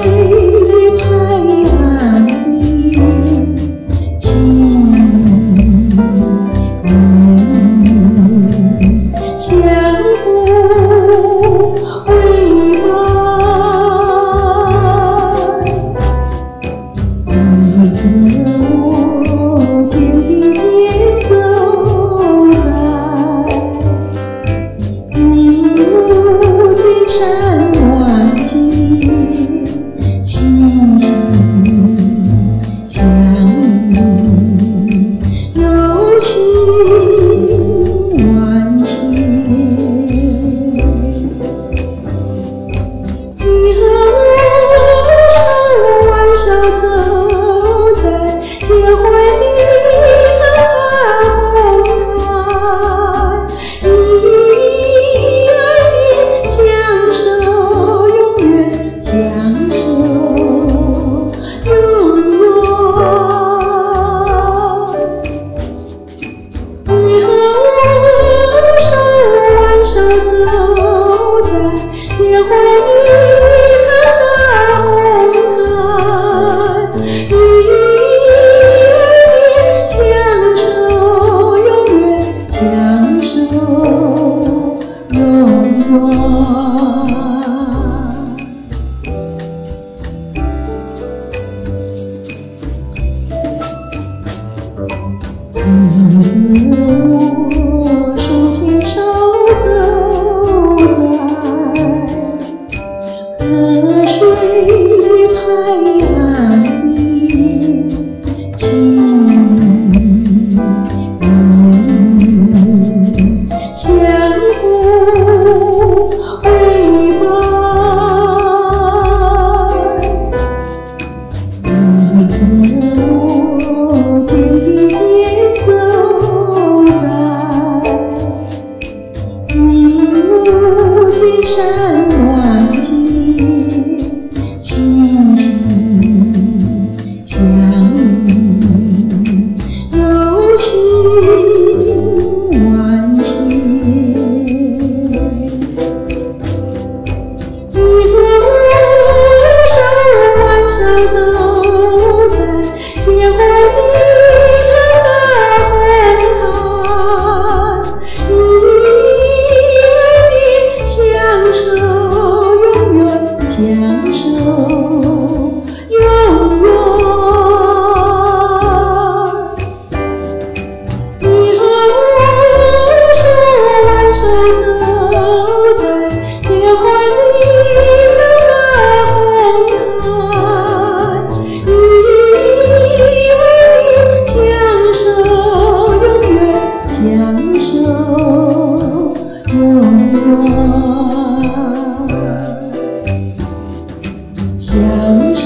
水海岸边，情缘相互为伴。你和我肩并肩走在迷雾千山万径，心心相印，柔情万千。你和我手挽手走在结婚的红毯，依依相守，永远相守，永远。你和我手挽手走在结婚的红毯，依依相守，永远相守，永远。你和我手牵手走在河水海岸边，情缘相互为伴。你和我肩并肩走在迷雾千山万径，心心相印，柔情万千。你和我手挽手走在结婚的红毯，依依相守，永远相守，永远。你和我手挽手走在结婚的红毯，依依相守，永远相守，永远。相守，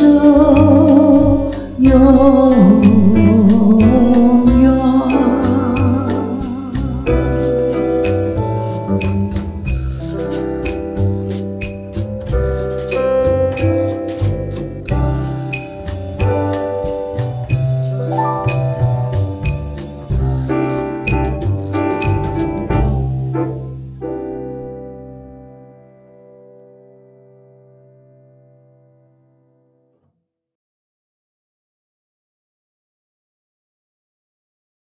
永远。